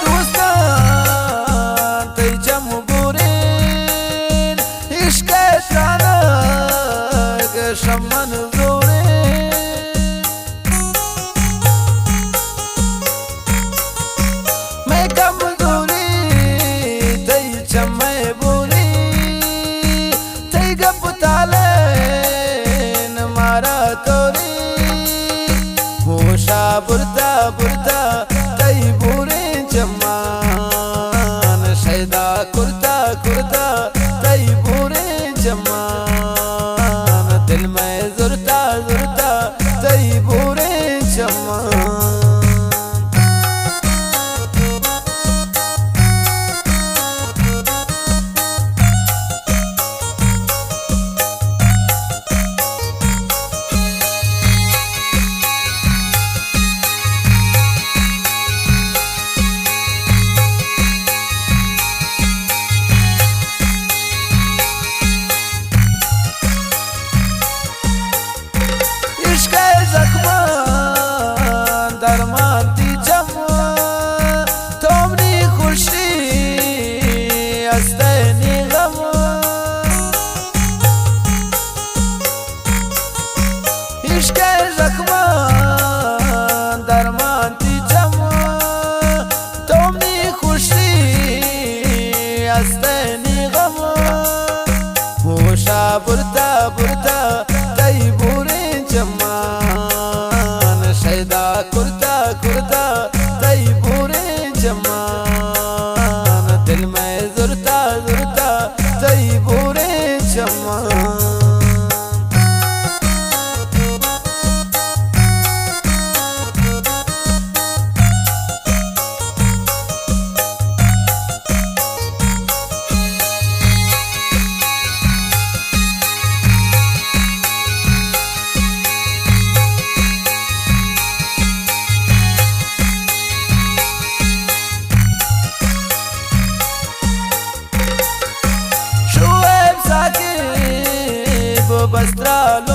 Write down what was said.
دوستاں تئی چم بورین، عشق ءِ ترانگ شمن زورین۔ مئے کمزوری تئی چم ءِ بوری، تئی گپ تالین مارا توری۔ ہوشا برتا برتا تئی بوریں چمان، شیدا کرتا کرتا تئی بوریں چمان، دل مئے زرتا زرتا تئی بوریں چمان۔ عشق ءِ زخماں درمان تئی چم، تو منی خوشی استنی غم۔ عشق ءِ زخماں درمان تئی چم، تو منی خوشی استنی غم۔ ہوشا برتا برتا تئی بوریں چمان، شیدا کرتا کرتا تئی بوریں چمان، دل مئے زرتا زرتا تئی بوریں چمان۔ شعیب ثاقب بسترالو